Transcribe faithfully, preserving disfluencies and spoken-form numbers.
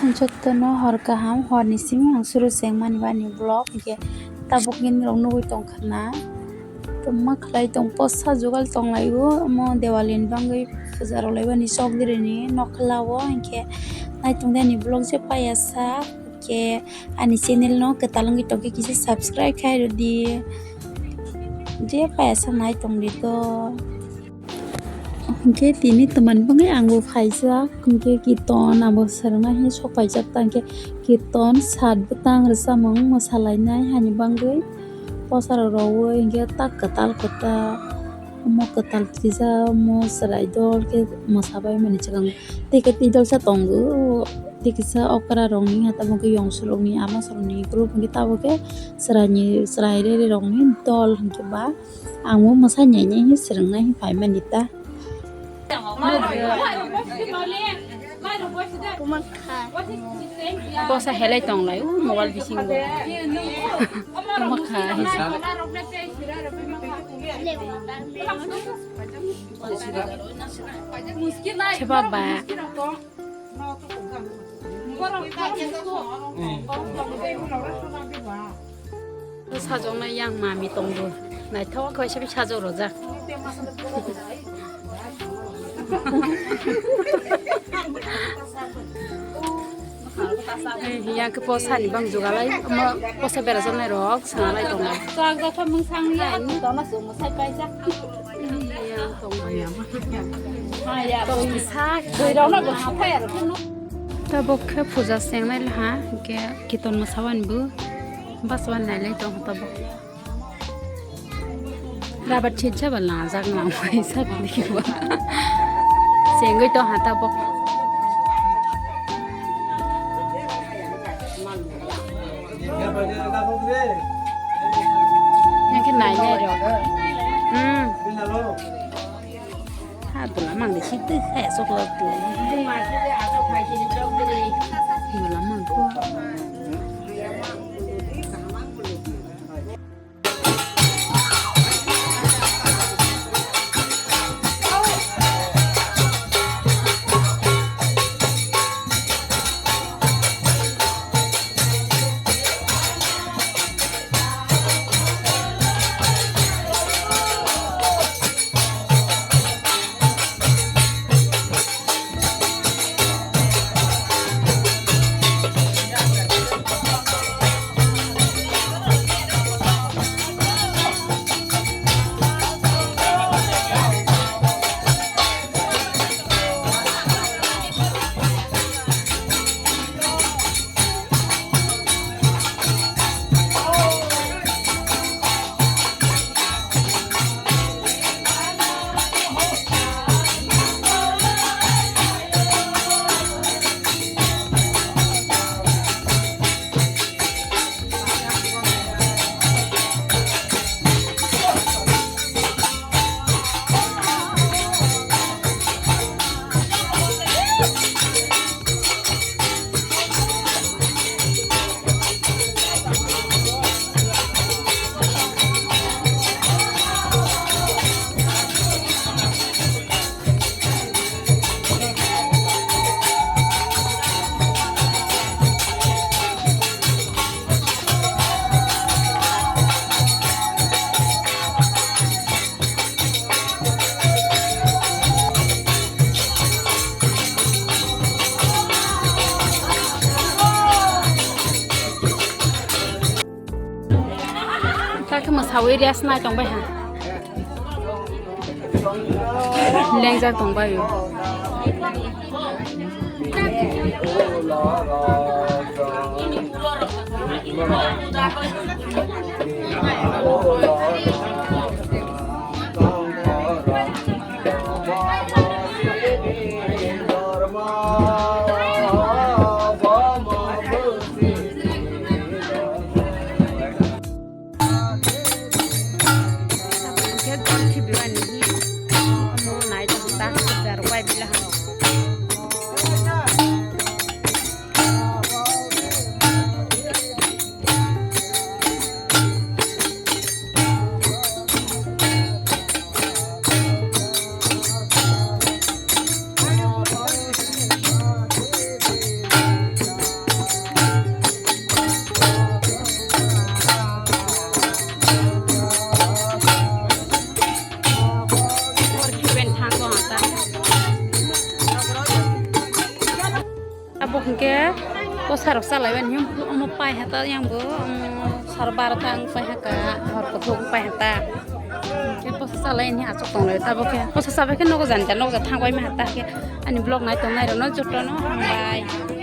Jotono hor kaham, horni simi ang suru chengmani bani vlog, hingke tabuk nini rok nugui tongkha na. Tongma khlai tong, posa jugal tonglaio, omo Diwali ni bagwi puja rok laibani chokdiri ni nokla o, hingke naitung de ani vlog je paiya sa, hingke ani channel no kwtal wngwi tongkhe kisa subscribe khai rwdi, je paiya sa nai tongdi to. Hingke tini twmani bagwi ang bo phaijak, hingke kiton abo swrwngna hinwi sok phaijak ta, hingke kiton sat bwtang rwchapmung mwsalainai hani bagwi posa rok rowi hingke tak kwtal kwtal omo kwtal twijak omo chwrai dol khe mwsabai mani swkang tei khe twi dolsa tongo tei kisa okra rokni hata bo khe yongsu rokni ama sorokni group hingke tabuk khe chwraini chwrai rererokni dol hingke ba. Ang bo mwsa nyainai hinwi swrwngnai hinwi phaimani ta. Bosa helai tonglai o mobile bisingo. Kwmakha hinwi sa. Khe baba. Sajoknai yang mami tongbo. Naithok khe waisa sajok rojak. Yang khe posani bang jugalai, omo posa berajak nai rok, sangalai tonglai. Chak jakha mung sangya, ani tona sumo sai paisa. Yang tongbai. Maya, tong kisa, koi rok na bo haphai aro. Tabuk khe puja sengnai laha, hingke kiton mwsawani bo bachwani nailai tongo tabuk. Rabar chitsa ba langjak nang bai sak diwa. Sengwi tong ha tabuk. Yang khe nainai rok. Hmm. Ha, bwla mang de si twi khe chocolate twi. Bwla mang ko. Kha khe mwsawi rest nai tong bai ha. Lengjak tong bai o. Hingke gol khibiwani hi omo nai tongo ta, kwcharo bai bila ha. Hingke posa rok salai bani omo pai hata yang bo, omo sar barota wng pai haka, hor kuthuk wng pai hata. Hingke posa salai ni achuk tong lai tabo khe posa sabai khe nogo jani jani nogo ja thang bai ma hata khe ani vlog nai tong nai rok no joto no hambai.